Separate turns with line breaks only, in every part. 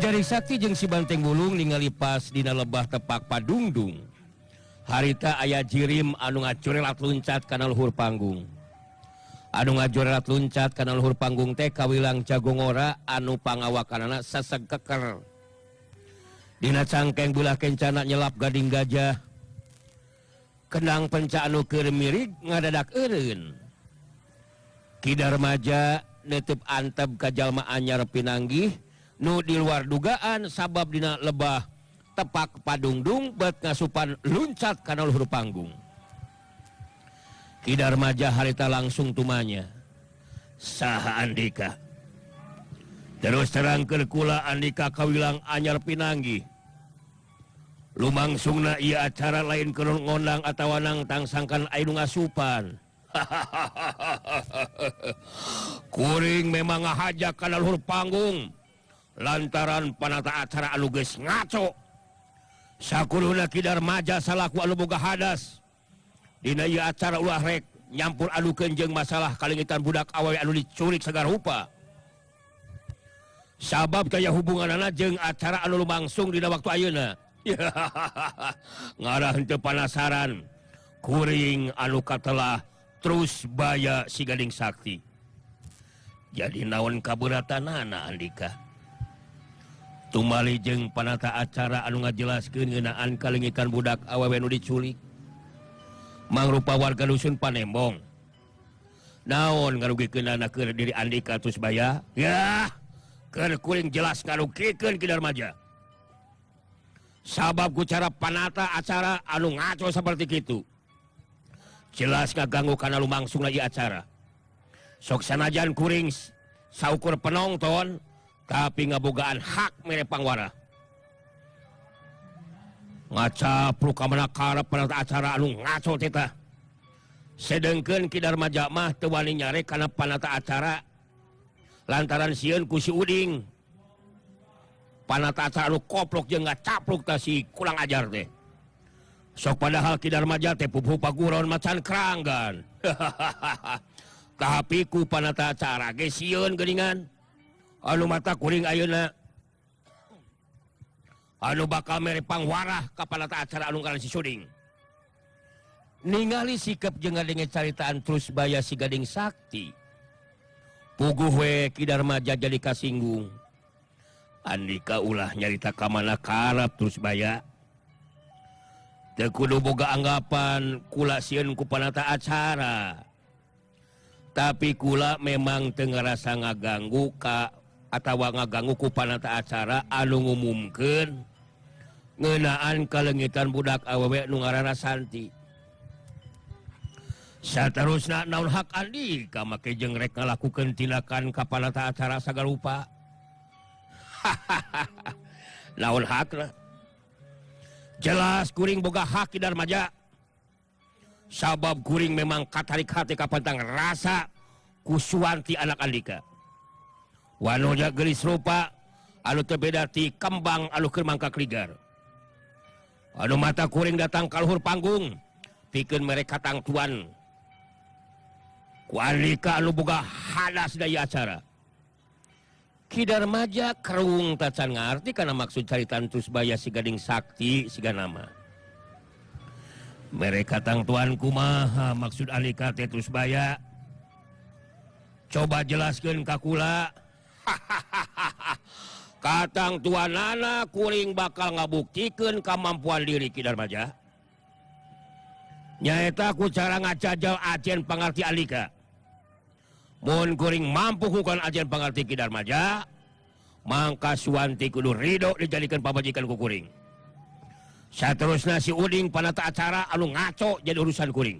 Gading Sakti jeung si Banteng Bulung ningali pas dina lebah tepak Padungdung. Harita aya jirim anu ngacurelat luncat kana luhur panggung. Anu ngajurelat luncat kana luhur panggung teh kawilang jagongora anu pangawakanana seseg keker. Dina cangkeng belah kencana nyelap gading gajah. Kendang penca anu keur mirig ngadadak eureun. Ki Darmaja neuteub antep ka jalma anyar pinanggih nu di luar dugaan sabab dina lebah tepak Padungdung bet ngasupan luncat kana luhur panggung. Ki Darmaja harita langsung tumanya. Saha Andika? Terus terang keur kula Andika kawilang anyar pinanggih. Lumangsungna ieu acara lain keur ngondang atawa nangtang sangkan aya nu ngasupan. Kuring memang ngahajak kana luhur panggung lantaran panata acara anu geus ngaco. Sakuruna Ki Darmaja salaku anu boga hadas. Dina ieu acara ulah rek nyampur adukeun jeung masalah kalengitan budak awewe anu diculik sagala rupa. Sabab gaya hubunganana jeung acara anu lumangsung dina waktu ayeuna. Ngarah henteu panasaran kuring anu katelah terus baya si Gading Sakti. Jadi naon kaberatanana Andika? Tumali jeung panata acara anu ngajelaskeun ngeunaan kalengitan budak awewe nu diculik. Mangrupa warga dusun Panembong. Naon ngarugikeunana keur diri Andika terus baya? Yah, keur kuring jelas ngarugikeun Ki Darmaja. Sabab ku cara panata acara anu ngaco seperti kitu. Jelas ngaganggu kana lumangsung lagi acara. Sok sanajan kuring saukur penonton tapi ngabogaan hak mere pangwara. Ngacapruk ka mana karep panata acara anu ngaco teh tah. Sedengkeun Ki Darmaja mah teu wani nyarek kana panata acara lantaran sieun ku si Uding. Panata acara anu koplok jeung ngacapruk tah si kurang ajar teh. Sok padahal Ki Darmaja teh pupuhu paguron macan keranggan. Tapi ku panata acara ge sieun geuningan. Anu mata kuring ayeuna anu bakal mere pangwarah ka panata acara anu ngaran si Suding. Ningali sikap jeung ngadenge caritaan terus baya si Gading Sakti. Puguh we Ki Darmaja jadi kasinggung. Andika ulah nyarita ka mana karep terus baya. Teu kudu boga anggapan kula sieun ku panata acara. Tapi kula memang teu ngarasa ngaganggu ka atawa ngaganggu ku panata acara anu ngumumkeun ngeunaan kalengitan budak awewe nu ngaranna Santi. Saterusna naon hak Andika make jeung rek ngalakukeun tindakan ka panata acara sagala rupa. Naon hakna? Jelas kuring boga hak Ki Darmaja. Sabab kuring memang katarik hati kapantang rasa ku Suwanti anak Andika. Wanoja geulis rupa anu teu beda ti kembang anu keur mangkak ligar. Anu mata kuring datang ka luhur panggung pikeun mere katangtuan ku Andika anu boga hadas daya acara. Ki Darmaja kerung tacan ngarti kana maksud caritaan terus baya si Gading Sakti siga nama. Mere katangtuan kumaha maksud Andika teh terus baya? Coba jelaskeun ka kula. Katangtuanana kuring bakal ngabuktikeun kamampuan diri Ki Darmaja. Nyaeta ku cara ngajajal ajen pangarti Andika. Mun kuring mampu hukan ajen pangarti Ki Darmaja, mangka Suwanti kudu ridho dijadikan pamajikan ku kuring. Saterusna si Uding panata acara anu ngaco jadi urusan kuring.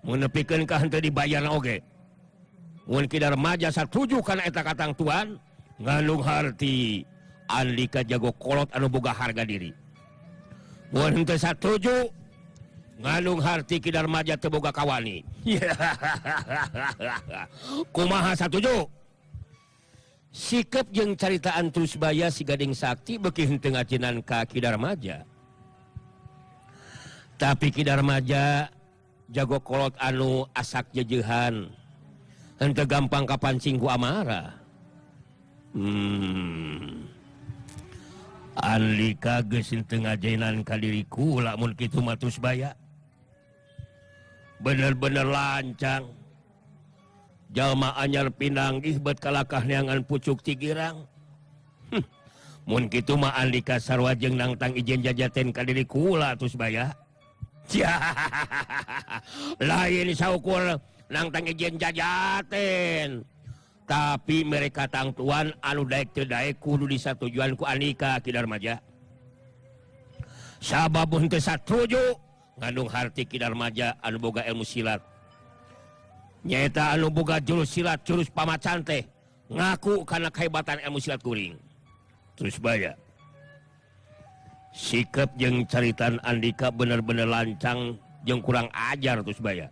Mun nepikeun ka henteu dibayarna oge. Mun Ki Darmaja satuju kana eta katangtuan, ngandung harti Andika jago kolot anu boga harga diri. Mun henteu satuju, ngandung harti Ki Darmaja teu boga kawani. Kumaha satuju? Sikep jeung caritaan terus baya si Gading Sakti beuki henteu ngajinan ka Ki Darmaja. Tapi Ki Darmaja jago kolot anu asak jejeuhan. Henteu gampang kapancing ku amarah. Andika geus teu ngajenan ka diri kula mun kitu mah Tusbaya. Bener-bener lancang. Jalma anyar pinanggih bet kalakah neangan pucuk ti girang. Mun kitu mah Andika sarua jeung nangtang ijen jajaten ka diri kula Tusbaya. Lain saukur nangtang ijen jajaten. Tapi mereka tangtuan anu daek teu daek kudu disatujuan ku Andika Ki Darmaja. Sabab mun teu satuju ngandung harti Ki Darmaja anu boga ilmu silat. Nyaeta anu boga jurus silat jurus pamacan teh ngaku kana kehebatan ilmu silat kuring. Terus baya. Sikap jeung caritan Andika bener-bener lancang jeung kurang ajar terus baya.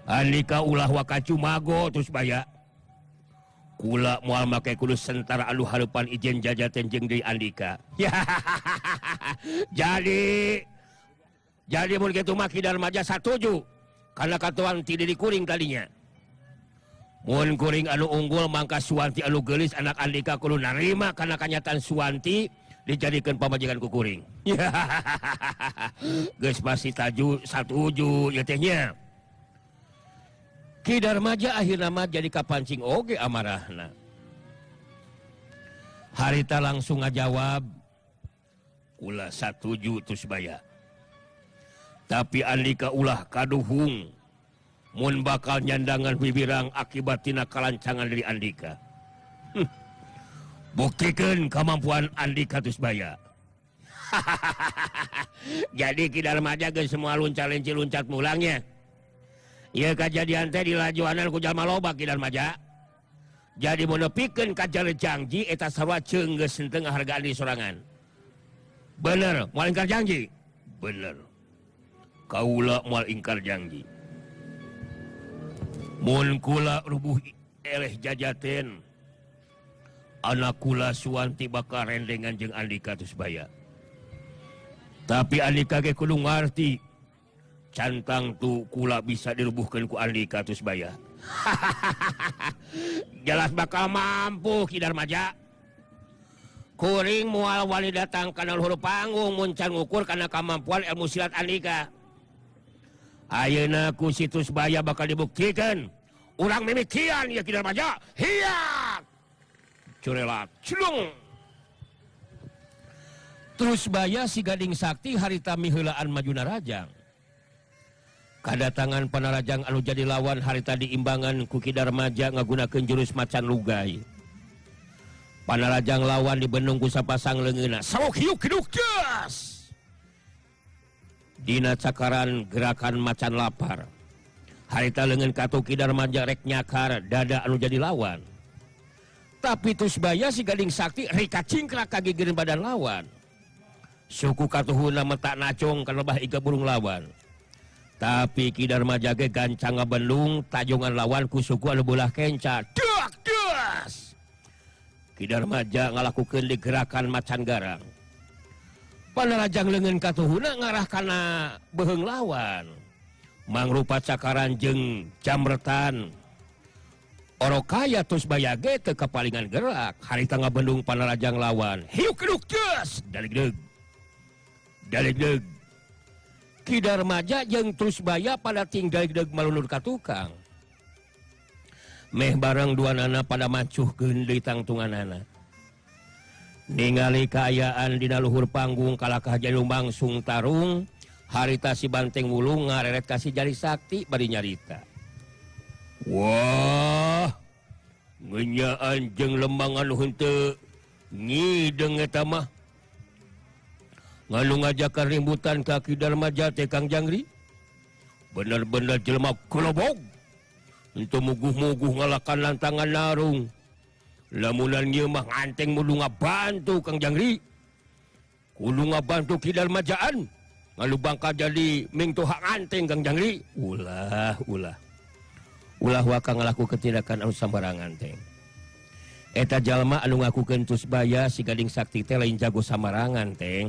Andika ulah waka cumago terus baya. Kula moal make kudu sentara anu hareupan ijen jajaten jeung deui Andika. Jadi mun kitu mah Ki Darmaja satuju kana katuan ti diri kuring tadinya. Mun kuring anu unggul mangka Suwanti anu geulis anak Andika kudu narima kana kanyataan Suwanti dijadikeun pamajikan ku kuring. Geus pasti taju satuju ieu teh nya. Ki Darmaja akhirna mah jadi kapancing oge amarahna. Harita langsung ngajawab, kula satuju Tusbaya. Tapi Andika ulah kaduhung mun bakal nyandangan bibirang akibat tina kalancangan dari Andika. Buktikeun kemampuan Andika Tusbaya. Jadi Ki Darmaja geus semua loncat lenci loncat mulangnya. Ieu kajadian teh dilajuanan ku jalma loba Ki Darmaja. Jadi mun nepikeun ka jale janji eta sarua ceung geus henteu ngahargaan di sorangan. Bener, moal ingkar janji. Bener. Kaula moal ingkar janji. Mun kula rubuh eleh jajaten anak kula Suwanti bakal rendengan jeung Andika Tusbaya. Tapi Andika ge kudu ngarti cantang tu kula bisa dirubuhkeun ku Andika Tusbaya. Jelas bakal mampu Ki Darmaja. Kuring moal wani datang kana luhur panggung mun can ngukur kana kemampuan ilmu silat Andika. Ayeuna ku si Tusbaya bakal dibuktikan. Urang mimikian ya Ki Darmaja. Hiak. Curelat celung. Tusbaya si Gading Sakti harita miheulaan maju narajang. Kadatangan panarajang anu jadi lawan harita diimbangan ku Ki Darmaja ngagunakeun jurus macan lugai. Panarajang lawan dibendung ku sapasang leungeunna. Sawok hiuk kiduk jas. Dina cakaran gerakan macan lapar. Harita leungeun katu Ki Darmaja rek nyakar dada anu jadi lawan. Tapi Tusbaya si Gading Sakti rika cingkrak kagigireun badan lawan. Suku katuhuna metak nacong kana lebah iga burung lawan. Tapi Ki Darmaja ge gancang ngabendung tajongan lawan ku suku anu beulah kenca. Dak das. Ki Darmaja ngalakukeun di gerakan macan garang. Panarajang leungeun katuhuna ngarah kana beuheung lawan. Mangrupa cakaran jeung jamretan. Orokaya Tusbaya ge teu kapalingan gerak. Harita ngabendung panarajang lawan. Hiuk keduk das. Daligdeug. Daligdeug. Ki Darmaja jeung Tusbaya pada tinggal deug malunur ka tukang. Meh bareng duanana pada macuhkeun deui tangtunganana. Ningali kaayaan dina luhur panggung kalakah jadi langsung tarung, harita si Banteng Wulung ngareret ka si Jari Sakti bari nyarita. Wah, ngenyaan jeung lembang anu henteu ngideng eta mah. Nganu ngajakan rimbutan ka Ki Darmaja teh Kang Jangri. Bener-bener jelema kelobog. Henteu muguh-muguh ngalakan lantangan narung. Lamunan ieu mah nganteng kudu ngabantu Kang Jangri. Kudu ngabantu Ki Darmajaan. Ngalu bangka jadi mingtuha nganteng Kang Jangri. Ulah, ulah. Ulah waka ngalakukeun tindakan anu sambarangan teh. Eta jalma anu ngakukeun Tusbaya si Gading Sakti teh lain jago samarangan teh.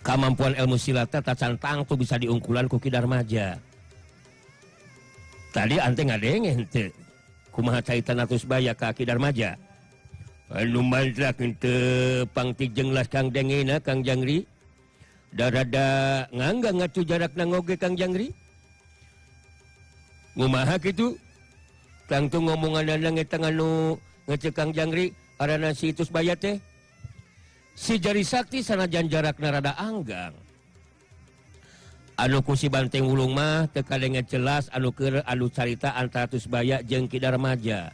Kamampuan ilmu silat teh tacan tangtu bisa diungkulan ku Ki Darmaja. Tadi ante ngadenge henteu. Kumaha caitan Tusbaya ka Ki Darmaja? Anu mantra teu pangtijenglas Kang Dengena Kang Jangri. Darada nganggang ngatuh jarakna ngoge Kang Jangri. Ngumaha kitu? Tangtu ngomonganana eta anu ngecek Kang Jangri arana si Tusbaya teh. Si Jari Sakti sanajan jarakna rada anggang. Anu ku si Banteng Wulung mah teu kadenge jelas anu keur anu carita antara Tusbaya jeung Ki Darmaja.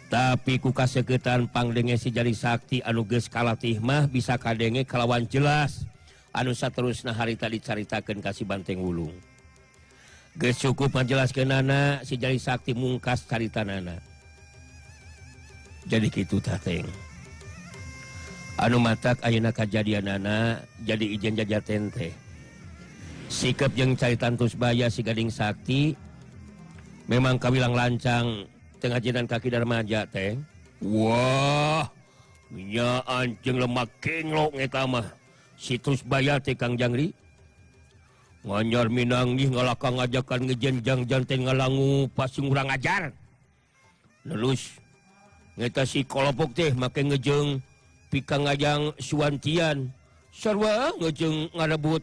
Tapi ku kaseketan pangdenge si Jari Sakti anu geus kalatih mah bisa kadenge kalawan jelas anu saterusna harita dicaritakeun ka si Banteng Wulung. Geus cukup ngajelaskeunana si Jari Sakti mungkas caritanana. Jadi kitu tah teng. Anu matak ayeuna kajadianana jadi ijen jajaten teh. Sikep jeung caritan Tusbaya si Gading Sakti memang kawilang lancang tengah jinan kaki Darmaja teh. Wah, nyaan jeung lemak kenglok eta mah. Si Tusbaya teh Kang Jangri. Nganyar minang nih ngalakang ngajakan ngejen jang teh ngalangu pasti ngurang ajar. Nelus ngeta si kolopok teh make ngejeng pikang ngajang suwantian. Sarua ngejeng ngarebut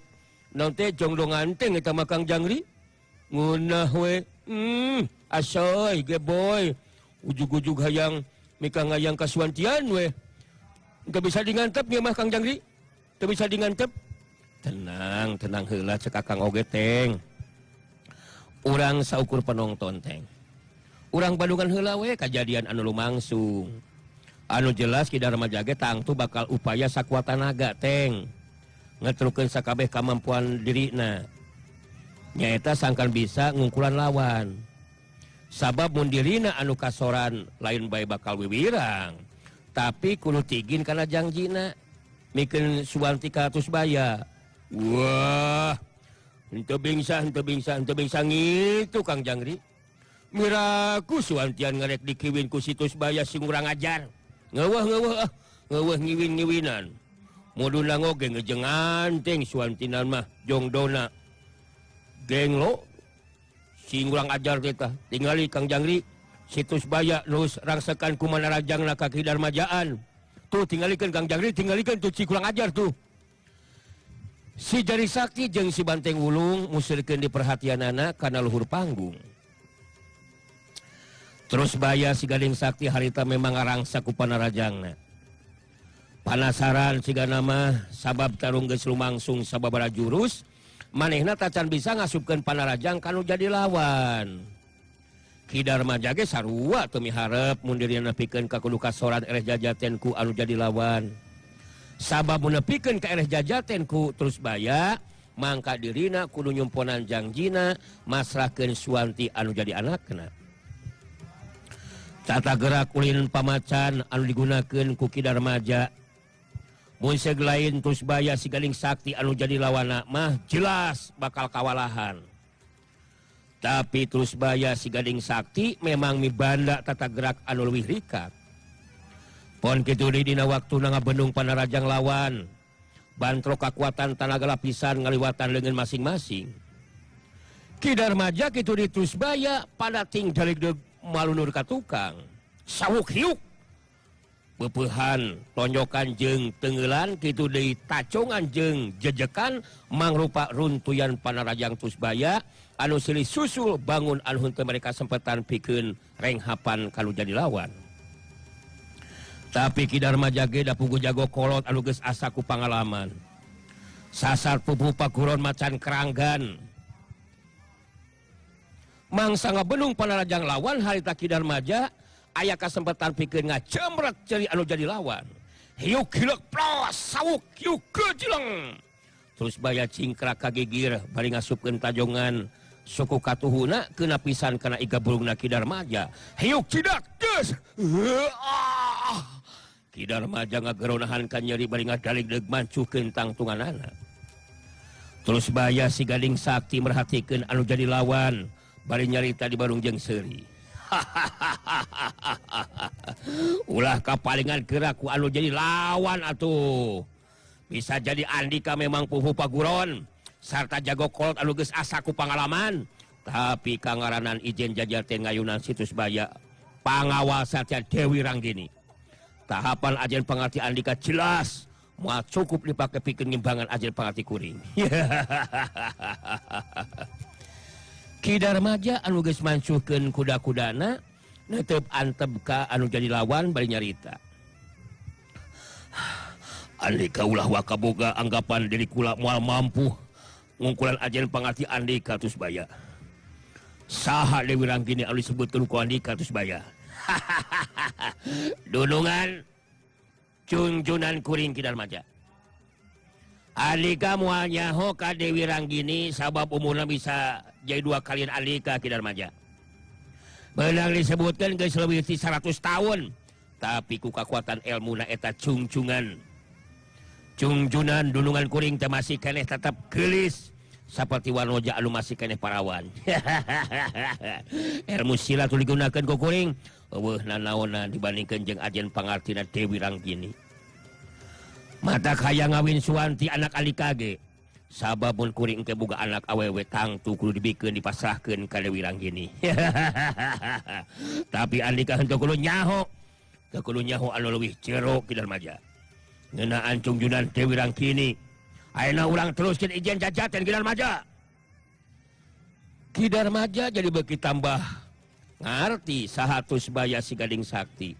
naon teh jongdongan teh ngeta mah Kang Jangri. Ngeunah we. Asoy geboy. Ujug-ujug hayang mika ngayang kasuwantian we. Teu bisa dingantep nya mah Kang Jangri. Teu bisa dingantep. Tenang, tenang heula cek Akang oge teng. Urang saukur penonton teng. Urang Bandungan heula we kajadian anu lumangsung. Anu jelas Ki Darmaja ge tangtu bakal upaya sakuat tanaga teng. Ngetrukeun sakabeh kamampuan dirina. Nyaeta sangkan bisa ngungkulan lawan. Sabab mun dirina anu kasoran lain bae bakal wiwirang. Tapi kudu tigin kana jangjina. Mikeun Suwanti ka Tusbaya. Wah, henteu bingsa, henteu bingsa, henteu bingsa ngitu Kang Jangri. Miraku Suwantian ngarek dikiwin ku si Tusbaya sing urang ajar. Ngeuweuh ngeuweuh ah, ngeuweuh ngiwin-ngiwinan. Muduna oge ngejeng anteng Suwantinan mah jongdona. Genglo sing urang ajar teh tah. Tingali Kang Jangri, si Tusbaya nus rangsekan ku manarajangna ka Ki Darmajaan. Tuh tingalikeun Kang Jangri, tingalikeun tuh si kurang ajar tuh. Si Jari Sakti jeung si Banteng Wulung musirkeun di perhatianana kana luhur panggung. Terus baya si Gading Sakti harita memang ngarangsa ku panarajangna. Panasaran sigana mah sabab tarung geus lumangsung sababaraha jurus, manehna tacan bisa ngasupkeun panarajang kanu jadi lawan. Ki Darmaja ge sarua teu miharep mun dirina nepikeun ka kudu kasoran ereh jajaten ku anu jadi lawan. Sabab mun nepikeun ka ereh jajaten ku terus baya, mangka dirina kudu nyumponan jangjina masrahkeun Suwanti anu jadi anakna. Tata gerak ulin pamacan anu digunakeun ku Ki Darmaja. Mun seug lain Tusbaya si Gading Sakti anu jadi lawana mah jelas bakal kawalahan. Tapi Tusbaya si Gading Sakti memang mibanda tata gerak anu leuwih rikat. Pon kitu deui dina waktuna ngabendung panarajang lawan. Bantrok kakuatan tanaga lapisan ngaliwatan leungeun masing-masing. Ki Darmaja kitu di Tusbaya pada ting daligdeug malunur ka tukang. Sawuk hiuk. Peupehan tonjokan jeung teunggeulan kitu deui tacongan jeung jejekan mangrupa runtuyan panarajang Tusbaya anu silih susul bangun anu henteu mereka sempetan pikeun renghapan kalu jadi lawan. Tapi Ki Darmaja ge da puguh jago kolot anu geus asa ku pangalaman. Sasar pupuh paguron macan keranggan. Mangsa ngabendung panarajang lawan harita Ki Darmaja aya kasempatan pikeun ngacemret ceuri anu jadi lawan. Hiuk hileuk plos sawuk hiuk gejleng. Terus baya cingkrak kagigir bari ngasupkeun tajongan suku katuhuna keuna pisan kana iga burungna Ki Darmaja. Hiuk cidak geus. Ki Darmaja ngageronahan ka nyeri bari ngadaligdeug mancuhkeun tangtunganana. Terus baya si Gading Sakti merhatikeun anu jadi lawan bari nyarita di barung jeung seuri. Ulah kapalingan gerak ku anu jadi lawan atuh. Bisa jadi Andika memang puhu paguron sarta jago kolot anu geus asa ku pangalaman. Tapi kangaranan ijen jajaten ngayunan situs baya pangawal satya Dewi Ranggini. Tahapan ajen pangarti Andika jelas moal cukup dipake pikeun ngimbangan ajen pangarti kuring. Ki Darmaja anu geus mancuhkeun kuda-kudana netep antep ka anu jadi lawan bari nyarita. Andika ulah wakaboga anggapan diri kula moal mampu ngungkulan ajen pangarti Andika Tusbaya. Saha Dewi Ranggini anu disebutkeun ku Andika Tusbaya? Dunungan cungcunan kuring Ki Darmaja. Andika moal nyaho ka Dewi Ranggini sabab umurna bisa jadi dua kalian Andika Ki Darmaja. Beunang disebutkeun geus leuwih ti 100 tahun, tapi ku kakuatan elmuna eta cungcungan. Cungcunan dunungan kuring teh masih keneh tetep geulis saperti wanoja anu masih keneh parawan. Ilmu silat nu digunakeun ku kuring eueuh nanaonan dibandingkeun jeung ajen pangartina Dewi Ranggini. Mata hayang ngawin Suwanti anak Andika ge. Sabab mun kuring engke boga anak awewe tangtu kudu dibikeun dipasrahkeun ka Dewi Ranggini. Tapi Andika henteu kudu nyaho. Teu kudu nyaho anu leuwih jero Ki Darmaja. Ngeunaan cungjunan Dewi Ranggini. Ayeuna urang teruskeun ijen jajaten Ki Darmaja. Ki Darmaja jadi beuki tambah ngarti saha Tusbaya si Gading Sakti.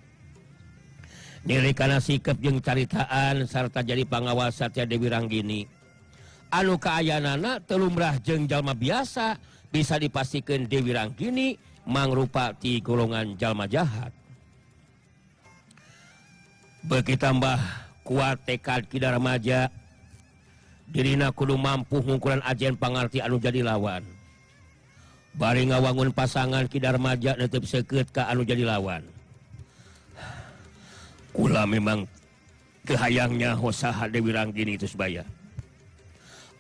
Nilai kana sikep jeung caritaan sarta jadi pangawal satya Dewi Ranggini. Anu kaayanana teu lumrah jeung jalma biasa bisa dipastikeun Dewi Ranggini mangrupa ti golongan jalma jahat. Beuki tambah kuat tekad Ki Darmaja, dirina kudu mampu ngungkulan ajen pangarti anu jadi lawan. Bari ngawangun pasangan Ki Darmaja netep seukeut ka anu jadi lawan. Kula memang kehayangnya saha Dewi Ranggini Tusbaya.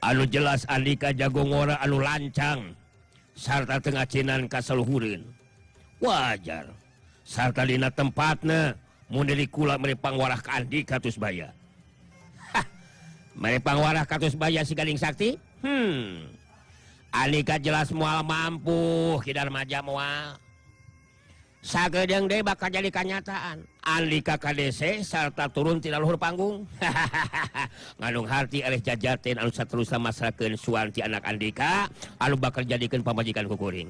Anu jelas Andika jago ngora anu lancang sarta teu ngacinan kasaluhureun. Wajar sarta dina tempatna mun diri kula mere pangwarah ka Andika Tusbaya. Hah, mere pangwarah ka Tusbaya si Gading Sakti? Andika jelas moal mampu Ki Darmaja moal. Sagedeung deui bakal jadi kanyataan. Andika kadese sarta turun tina luhur panggung. Ngandung harti eleh jajaten anu saterusna masrakeun Suwanti anak Andika anu bakal jadikeun pamajikan ku kuring.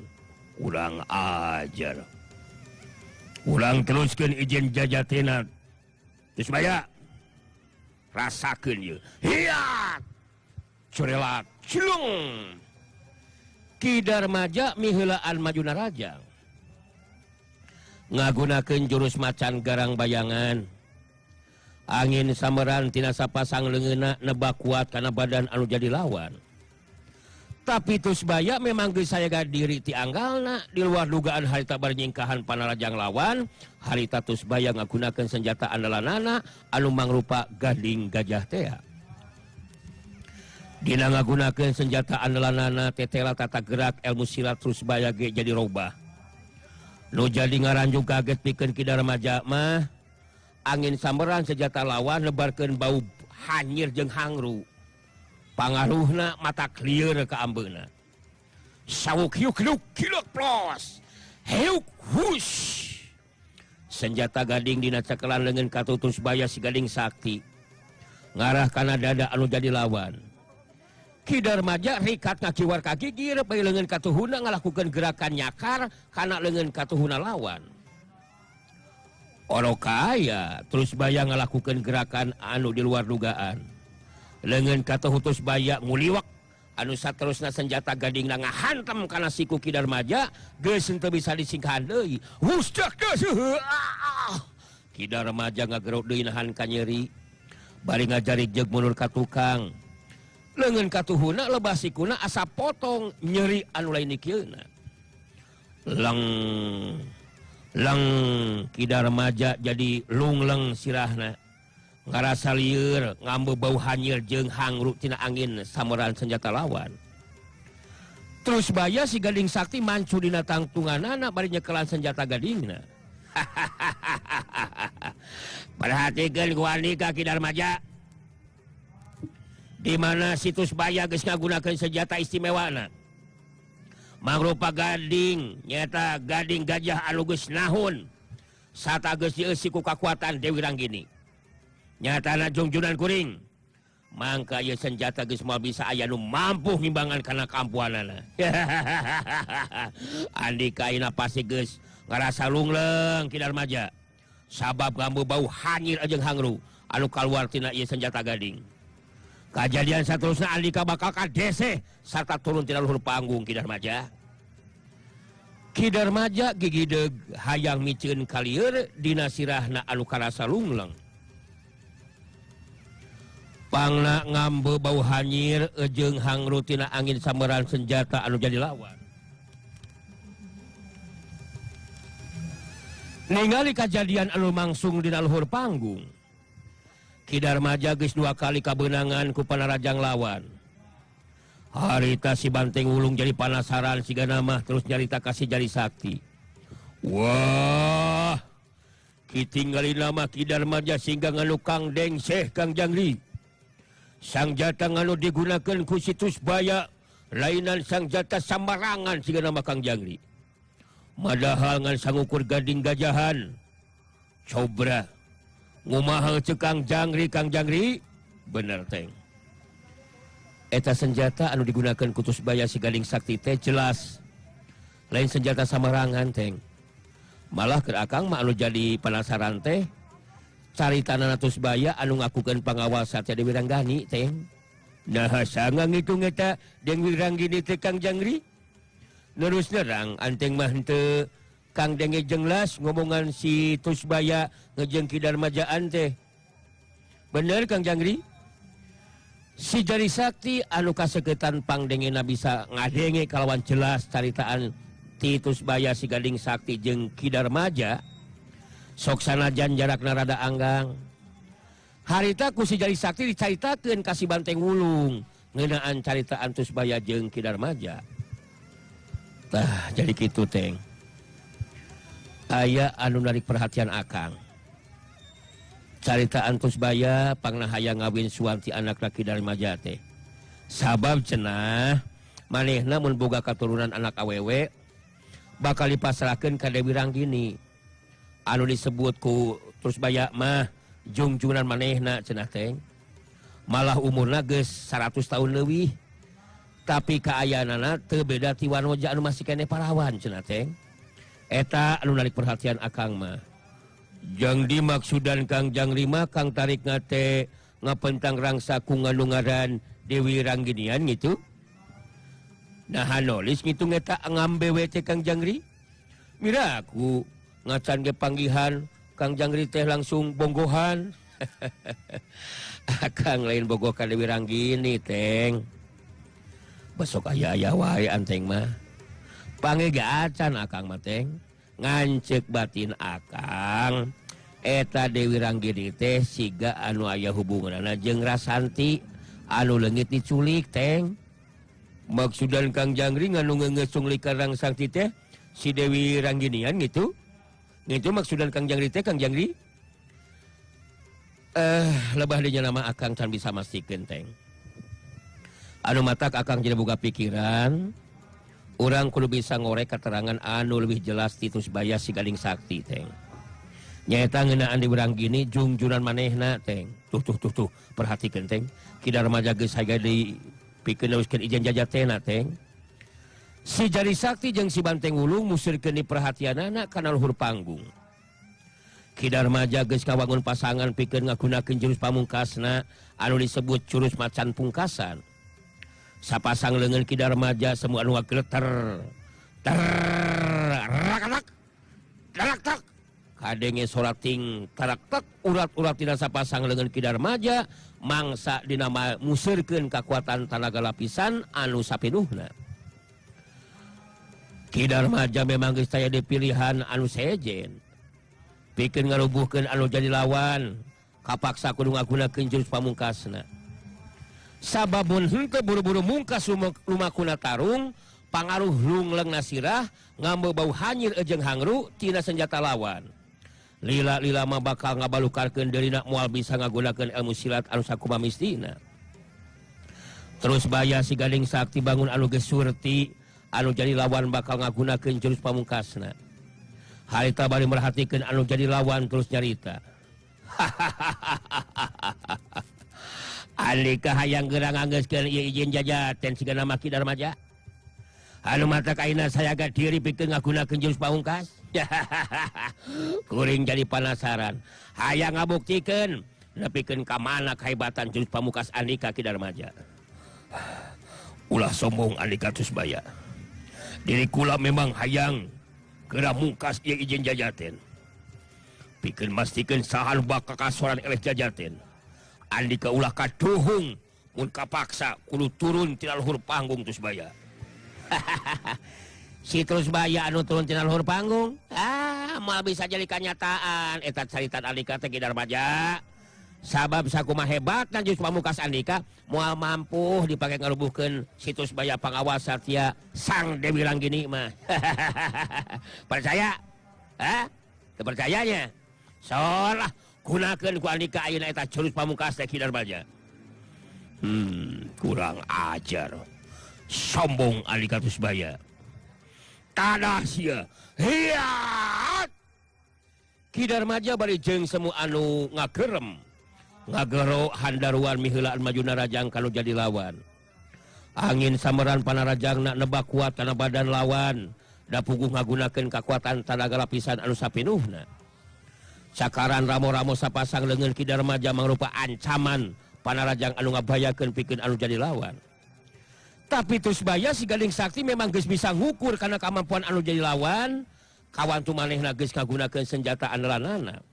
Urang ajar. Urang teruskeun ijen jajatena. Tusbaya. Rasakeun ieu. Hiat. Curelat cilung. Ki Darmaja miheulaan maju narajang. Ngagunakeun jurus macan garang bayangan. Angin sameran tina sapasang leungeunna nebak kuat kana badan anu jadi lawan. Tapi Tusbaya memang geus sayaga diri ti anggalna di luar dugaan harita barnyingkahan panarajang lawan, harita Tusbaya ngagunakeun senjata andalanana anu mangrupa gading gajah tea. Dina ngagunakeun senjata andalanana tetela tata gerak ilmu silat Tusbaya ge jadi robah. Nu jadi ngaranjung kaget pikeun Ki Darmaja mah angin samberan senjata lawan nebarkeun bau hanyir jeung hangru. Pangaruhna mata klieur ka ambeuna. Sawuk hiuk hiuk kilok plos. Heuk hush. Senjata gading dina cakelan leungeun katuh Tusbaya si Gading Sakti. Ngarah kana dada anu jadi lawan. Ki Darmaja rikat ngakiwar ka gigir bae leungeun katuhuna ngalakukeun gerakan nyakar kana leungeun katuhuna lawan. Oro kaya Tusbaya ngalakukeun gerakan anu di luar dugaan. Leungeun katuhu Tusbaya nguliwak anu saterusna senjata gadingna ngahantem kana siku Ki Darmaja geus henteu bisa disingkahan deui. Husdak geus. Ki Darmaja ngagerok deui nahan kanyeri. Bari ngajarik jeung mundur ka tukang. Leungeun katuhuna lebah sikuna asa potong nyeri anu lain dikieuna. Leng leng Ki Darmaja jadi lungleng sirahna. Ngarasa lieur ngambe bau hanyir jeung hangru tina angin sameran senjata lawan. Tusbaya si Gading Sakti mancu dina tangtunganana bari nyekelan senjata gadingna. Perhatikeun ku Andika Ki Darmaja. Di mana si Tusbaya geus ngagunakeun senjata istimewana. Mangrupa gading, nyata gading gajah anu geus nahun. Sata geus dieusi ku kakuatan Dewi Ranggini. Nyatana jungjunan kuring. Mangka ieu senjata geus moal bisa aya nu mampu ngimbangan kana kaampuhanana. Andika ayeuna pasti geus ngarasa lungleng Ki Darmaja. Sabab ngambu bau hanyir jeung hangru anu kaluar tina ieu senjata gading. Kajadian saterusna Andika bakal kadeseh sarta turun tina luhur panggung Ki Darmaja. Ki Darmaja gigideg hayang miceun kalieur dina sirahna anu karasa lungleng. Pangna ngambe bau hanyir jeung hangru tina angin sambaran senjata anu jadi lawan. Ningali kajadian anu mangsung dina luhur panggung. Ki Darmaja geus dua kali kabeunangan ku panarajang lawan. Harita si Banteng Wulung jadi panasaran sigana mah terus nyarita ka si Jari Sakti. Wah, kitinggalin nama Ki Darmaja sehingga nganu Kang Dengseh Kang Jangri. Sangjata nganu digunakan ku si Tusbaya lainan sangjata sambarangan siga nama Kang Jangri. Madahal ngan sangukur gading gajahan. Cobra ngumaha ceuk Kang Jangri, Kang Jangri bener teng. Eta senjata anu digunakan ku Tusbaya si Gading Sakti teh jelas lain senjata samarangan teng. Malah keur akang mah anu jadi penasaran teh caritana Tusbaya anu ngakukeun pangawal Satya Dewi Ranggani teng. Nah sangang ngitung eta Dewi Ranggini teh Kang Jangri. Nerus nerang anteng mah henteu Kang Denge jenglas ngomongan si Tusbaya ngejeng Ki Darmajaan teh. Bener Kang Jangri? Si Jari Sakti anu kaseketan pangdengena bisa ngadenge kalawan jelas caritaan ti Tusbaya si Gading Sakti jeung Ki Darmaja. Sok sanajan jarakna rada anggang. Harita ku si Jari Sakti dicaritakeun ka si Banteng Wulung ngeunaan caritaan Tusbaya jeung Ki Darmaja. Tah jadi kitu teng. Aya anu narik perhatian akang. Caritaan Tusbaya pangna hayang ngawin Suwanti anak laki Darmaja teh. Sabab cenah manehna mun boga katurunan anak awewe bakal dipasrahkeun ka Dewi Ranggini. Anu disebut ku Tusbaya mah jungjunan manehna cenah teh. Malah umurna geus 100 tahun leuwih. Tapi kaayaanana teu beda ti wanoja anu masih keneh parawan cenah teh. Eta anu narik perhatian akang mah. Jang dimaksudan Kang Jangri mah Kang tarik ngate ngapentang rangsa ku ngalungaran Dewi Rangginian gitu. Nah nolis ngitung eta ngambe we teh Kang Jangri. Miraku ngacan ge panggihan Kang Jangri teh langsung bonggohan. Akang lain bogoh ka Dewi Ranggini teng. Besok aya-aya wae anteng mah. Pange ge acan akang mah teng. Ngancek batin akang eta Dewi Ranggini teh siga anu aya hubunganna jeung Rasanti anu leungit diculik teng. Maksudan Kang Jangri nganu ngeungeus Rang Sakti teh si Dewi Rangginian gitu. Gitu maksudan Kang Jangri teh Kang Jangri. Lebah dinya nama akang can bisa mastikeun teng. Anu matak akang jadi boga pikiran urang kudu bisa ngorek keterangan anu lebih jelas ti Tusbaya si Gading Sakti teng. Nyaeta ngeunaan Dewi Ranggini jungjunan manehna teng. Tuh tuh tuh tuh perhatikeun teng. Ki Darmaja geus haga dipikeun neuskeun ijen jajatena teng. Si Jari Sakti jeung si Banteng Wulung musirkeun perhatianana kana luhur panggung. Ki Darmaja geus kawangun pasangan pikeun ngagunakeun jurus pamungkasna anu disebut jurus macan pungkasan. Sapasang leungeun Ki Darmaja semua anu ngageleter. Ter rak rak tak kadenge sorating tarak tak urat-urat tina sapasang leungeun Ki Darmaja mangsa dina musirkeun kakuatan tanaga lapisan anu sapinuhna. Ki Darmaja memang geus taya di pilihan anu sejen. Pikeun ngarubuhkeun anu jadi lawan, kapaksa kudu ngagunakeun jurus pamungkasna. Sababun henteu buru-buru mungkas lumakuna tarung, pangaruh lungleng nasirah ngambe bau hanyir jeung hangru tina senjata lawan. Lila-lila mah bakal ngabalukarkeun dirina moal bisa ngagunakeun ilmu silat anu sakumaha mistina. Terus baya si Gading Sakti bangun anu geus surti, anu jadi lawan bakal ngagunakeun jurus pamungkasna. Harita bari merhatikeun anu jadi lawan terus nyarita. Andika hayang geura nganggeuskeun ieu izin jajaten sigana mah Ki Darmaja. Anu mata kaina sayaga diri pikeun ngagunakeun jurus pamungkas. Kuring jadi panasaran. Hayang ngabuktikeun nepikeun ka mana kahebatan jurus pamungkas Andika Ki Darmaja. Ulah sombong Andika Tusbaya. Diri kula memang hayang geura mungkas ieu izin jajaten. Pikeun mastikeun saha nu bakal kasoran eleh jajaten. Andika ulah kaduhung mun kapaksa kudu turun tina luhur panggung Tusbaya. Si Tusbaya anu turun tina luhur panggung, moal bisa jadi kanyataan eta carita Andika teh Ki Darmaja. Sabab sakumaha hebatna jurus pamungkas Andika moal mampu dipake ngarubuhkeun si Tusbaya pangawas satya Sang Dewi Langgini mah. Percaya? Hah? Teu percayanya? Solah gunakeun ku Andika ayeuna eta jurus pamungkas teh Ki Darmaja. Kurang ajar. Sombong Andika Tusbaya. Tanah sia. Hiat. Ki Darmaja bari jeung semu anu ngagerem. Ngagero handaruan miheulaan maju narajang kalau jadi lawan. Angin sameran panarajangna nebak kuat kana badan lawan. Da puguh ngagunakeun kakuatan tanaga lapisan anu sapinuhna. Cakaran ramo-ramo sapasang leungeun Ki Darmaja mangrupa ancaman panarajang anu ngabayakeun pikeun anu jadi lawan. Tapi Tusbaya si Gading Sakti memang geus bisa ngukur kana kamampuan anu jadi lawan, kawantu manehna geus ngagunakeun senjata andalanana.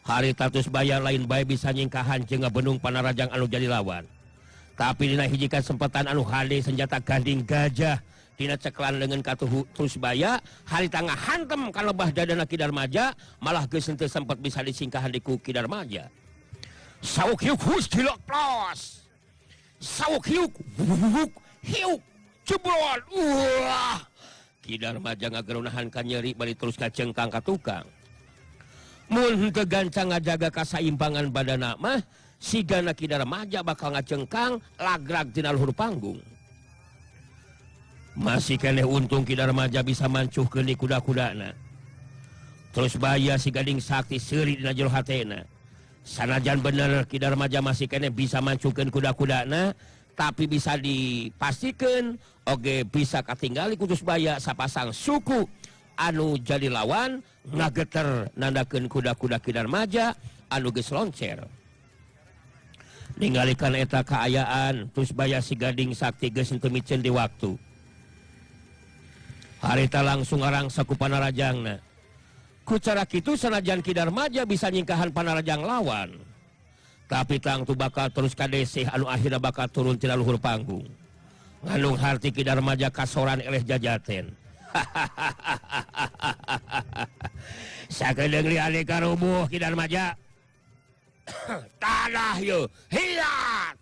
Harita Tusbaya lain bae bisa nyingkahan jeung ngabenung panarajang anu jadi lawan. Tapi dina hiji kasempatan anu hade senjata ganding gajah dina ceklan leungeun katuhu Tusbaya, harita ngahantem ka lebah dadana Ki Darmaja, malah geus henteu sempet bisa disingkahan di ku Ki Darmaja. Sauk hiuk hus dilok plos. Sauk hiuk wuk hiuk jebrol. Wah. Ki Darmaja ngagerunahan ka nyeri bari terus kacengkang ka tukang. Mun henteu gancang ngajaga kasaimbangan badana mah sigana Ki Darmaja bakal ngacengkang lagrag tina luhur panggung. Masih keneh untung Ki Darmaja bisa mancuhkeun di kuda-kudana. Terus baya si Gading Sakti seuri dina jero hatena. Sanajan bener Ki Darmaja masih keneh bisa mancuhkeun kuda-kudana, tapi bisa dipastikeun oge bisa katinggali ku Tusbaya sapasang suku anu jadi lawan ngageter nandakeun kuda-kuda Ki Darmaja anu geus loncer. Ninggalikan eta kaayaan Tusbaya si Gading Sakti geus henteu miceun di waktu. Harita langsung ngarangsa ku panarajangna. Ku cara kitu sanajan Ki Darmaja bisa nyingkahan panarajang lawan. Tapi tangtu bakal terus kadeseh anu akhirna bakal turun tina luhur panggung. Ngandung harti Ki Darmaja kasoran eleh jajaten. Sakedeung liane karubuh Ki Darmaja. Tanah ye hiat.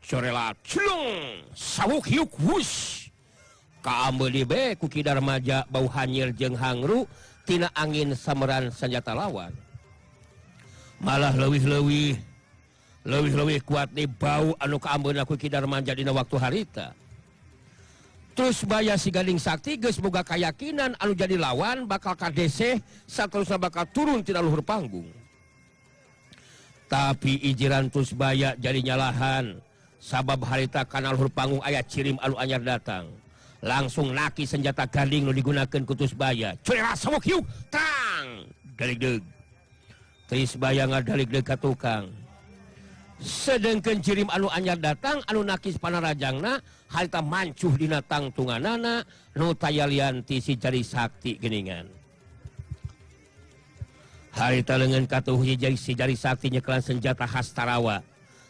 Corelat celung sawuk hiuk wus. Kaambeul be ku Ki Darmaja bau hanyir jeung hangru tina angin sameran senjata lawan. Malah leuwih-leuwih kuat di bau anu kaambeulna ku Ki Darmaja dina waktu harita. Terus baya si Gading Sakti geus boga kayakinan anu jadi lawan bakal kadeseh saterusna bakal turun tina luhur panggung. Tapi ijiran Tusbaya jadi nyalahan sabab harita kana luhur panggung aya cirim anu anyar datang. Langsung naki senjata ganding nu digunakeun ku Tusbaya. Curah sawuk hiuk tang daligdeug. Tusbaya ngadaligdeug ka tukang. Sedengkeun cirim anu anyar datang anu nakis panarajangna harita mancuh dina tangtunganana nu tayalian ti si Jari Sakti geuningan. Harita leungeun katuhu si Jari Sakti nyekelan senjata khas Tarawa.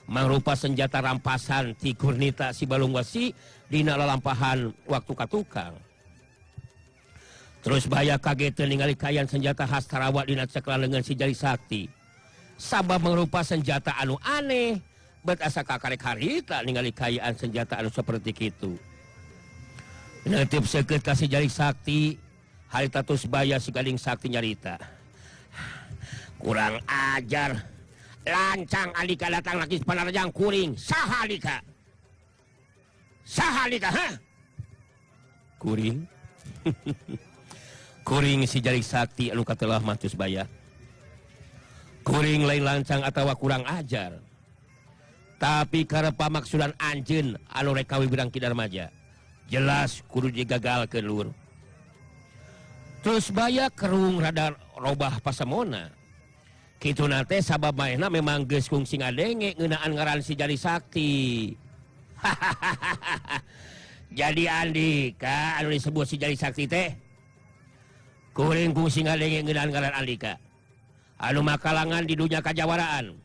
Mangrupa senjata rampasan ti Gurnita si Balung Wasi dina lalampahan waktu ka tukang. Terus baya kaget ningali kayan senjata khas Tarawa dina ceklan leungeun si Jari Sakti. Sabab mangrupa senjata anu aneh, bet asa kakarek harita ningali kayaan senjata anu seperti kitu. Neutip seukeut ka si Jari Sakti, harita Tusbaya si Gading Sakti nyarita. Kurang ajar. Lancang Andika datang lagi panarajang kuring. Saha Andika? Saha Andika, ha? Kuring? Kuring si Jari Sakti anu katelah mah tus baya. Kuring lain lancang atawa kurang ajar. Tapi karena pamaksudan anjeun anu rek kawin birang Ki Darmaja, jelas kudu digagalkeun lur. Terus baya kerung rada robah pasemona. Kituna teh sabab maehna memang geus kungsi ngadenge ngeunaan ngaran si Jari Sakti. Jadi Andika anu disebut si Jari Sakti teh kuring kungsi ngadenge ngeunaan ngaran Andika. Anu makalangan di dunia kajawaraan.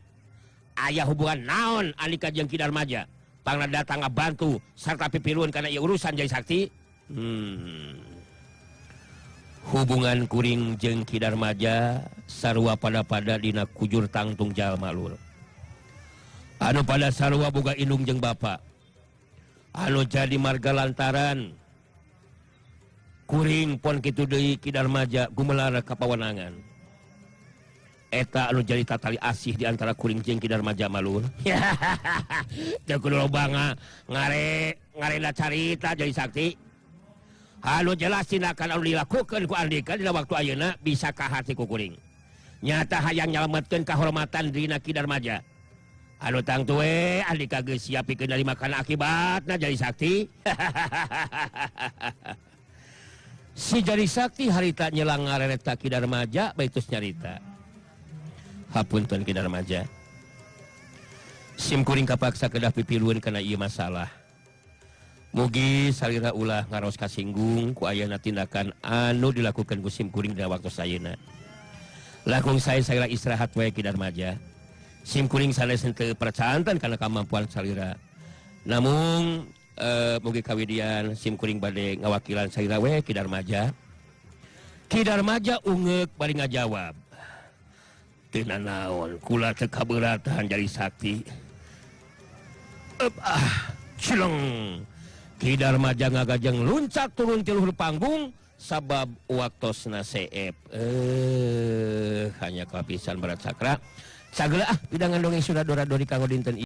Aya hubungan naon Andika jeung Ki Darmaja? Pangna datang ngabantu sarta pipiluan kana ieu urusan Jari Sakti. Hubungan kuring jeung Ki Darmaja sarua pada-pada dina kujur tangtung jalma lur. Anu pada sarua boga indung jeung bapa. Anu jadi marga lantaran kuring pon kitu deui Ki Darmaja gumelar ka pawenangan. Eta anu jadi tatali asih di antara kuring jeung Ki Darmaja malur. Teu kudu loba ngare ngarenda carita Jari Sakti. Anu jelas tindakan anu dilakukeun ku Andika dina waktu ayeuna bisa kahati ku kuring. Nyata hayang nyalametkeun kahormatan dina Ki Darmaja. Anu tangtu we Andika geus siap pikeun narima kana akibatna Jari Sakti. Si Jari Sakti harita nyelang ngareret ka Ki Darmaja bae tos nyarita. Hapunten Ki Darmaja. Sim kuring kapaksa kedah pipilueun kana ieu masalah. Mugi salira ulah ngaros kasinggung ku ayana tindakan anu dilakukan ku sim kuring dina waktu ayeuna. Langkung sae salira istirahat wae Ki Darmaja. Sim kuring sanes henteu percanten kana kamampuan salira. Namung mugi kawidian sim kuring bade ngawakilan salira we Ki Darmaja. Ki Darmaja ungeuk bari ngajawab. Teu nanaon kula teu kaberatan Jari Sakti. Cileng. Ki Darmaja ngagajeng luncat turun ti luhur panggung sabab waktosna seep. Hanya kapisan berat sakra. Sagala pidangan dongeng Sunda dora dori kanggo dinten.